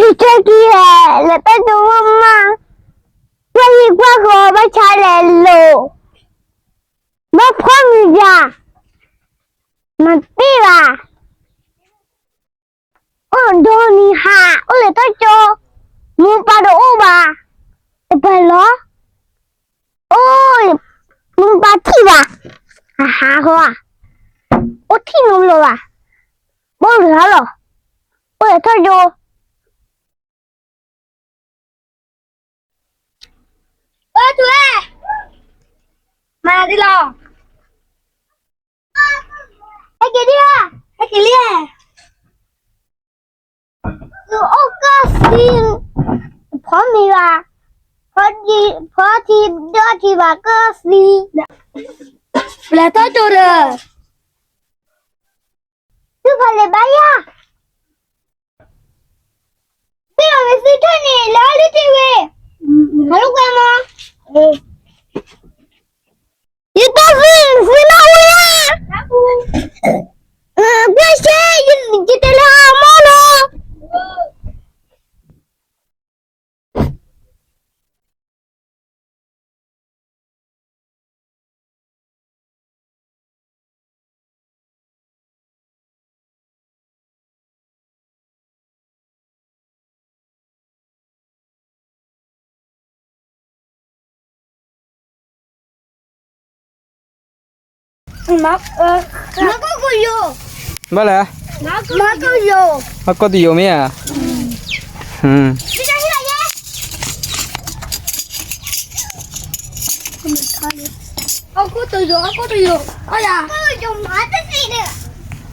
ကစၢ်ခံဂၤ လဲၤတၢ်ကၠိမးမး, ကွၢ်ဟံၣ်ကွၢ်ဃီဘၣ်ဆါလဲၤလိာ်, ဘၣ်ဖီမံၤယၤ, မၤတ့ၢ်ဘၣ်, အိၣ်ဒီနံၤဟါ, အိၣ်လဲၤတၢ်ကၠိ, မိၢ်ပၢ်တအိၣ်ဘၣ်, တပၤလီၤ, အိၣ်, မိၢ်ပၢ်ထံၣ်ဘၣ်, အဟါဃီဧါ, အိၣ်ထံၣ်နီတဘျီဘၣ်, ဘၣ်လၢလီၤ, အိၣ်လဲၤတၢ်ကၠိ ပၢ်ထွဲ, မၤဒ်လီၤ, ဟဲက့ၤဒံဧါ, ဟဲက့ၤလံ, သုအိၣ်ကၢၢ်သံ, ဖီမ့ၤဘၣ်, ဖီထံဒီထံဘၣ်ကၢၢ်သံ, ပလဲၤထီၣ်ကၠိဒီး သုဖးလဲၤဘါယွၤ, မ့ၢ်အဝဲသုထၢၣ်န့ၣ် လဲၤအီၣ်လၢတ့ၢ်ဝဲ, ဟးလိာ်ကွဲမး, ယတၢ်သု, သုနၢ်ဟူယၤ, ကွၢ်စဲ, ယတဲလၢအမီၢ်လီၤ. မၤကီၢ်ယိၤ, ဘၣ်လဲၣ်, မၤကီၢ်ယိၤ, မၤကီၢ်တယိၤမ့ၢ်ဧါ, အီၣ်ကီၢ်တယိၤ, အီၣ်ကီၢ်တယိၤ, အီၣ်ယၤ, ကီၢ်ယိၤမၤတသ့ဒီး အ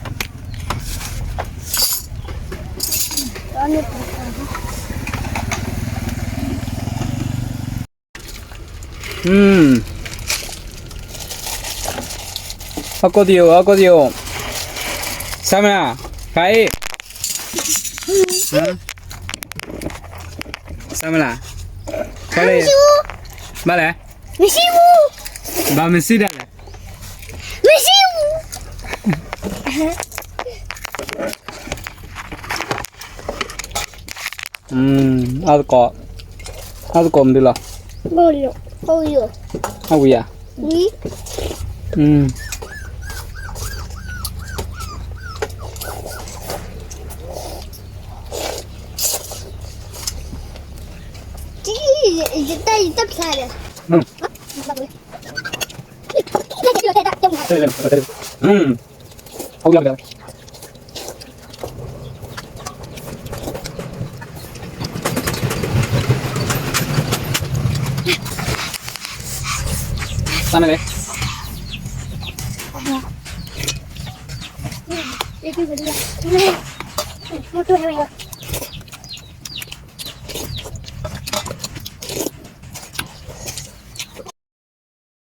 ီၣ်ကီၢ်တယိၤ, အီၣ်ကီၢ်တယိၤ, ဆၢမ့ၢ်, ခါအံၤ, ဆၢမ့ၢ်, ဘၣ်လဲၣ်, ဘၣ်မ့ၢ်စံၣ်ဒၣ်လဲၣ်. အါသကိး, အါသကိးမနုၤလီၤ, အဝံၤဧါ, ယတၢ်ဖျါဒီး တၢ်န့ၣ်လဲၣ်, မ့ၢ်တူၢ်ဝဲဒၣ်, မ့ၢ်တူၢ်ဝဲဒၣ်.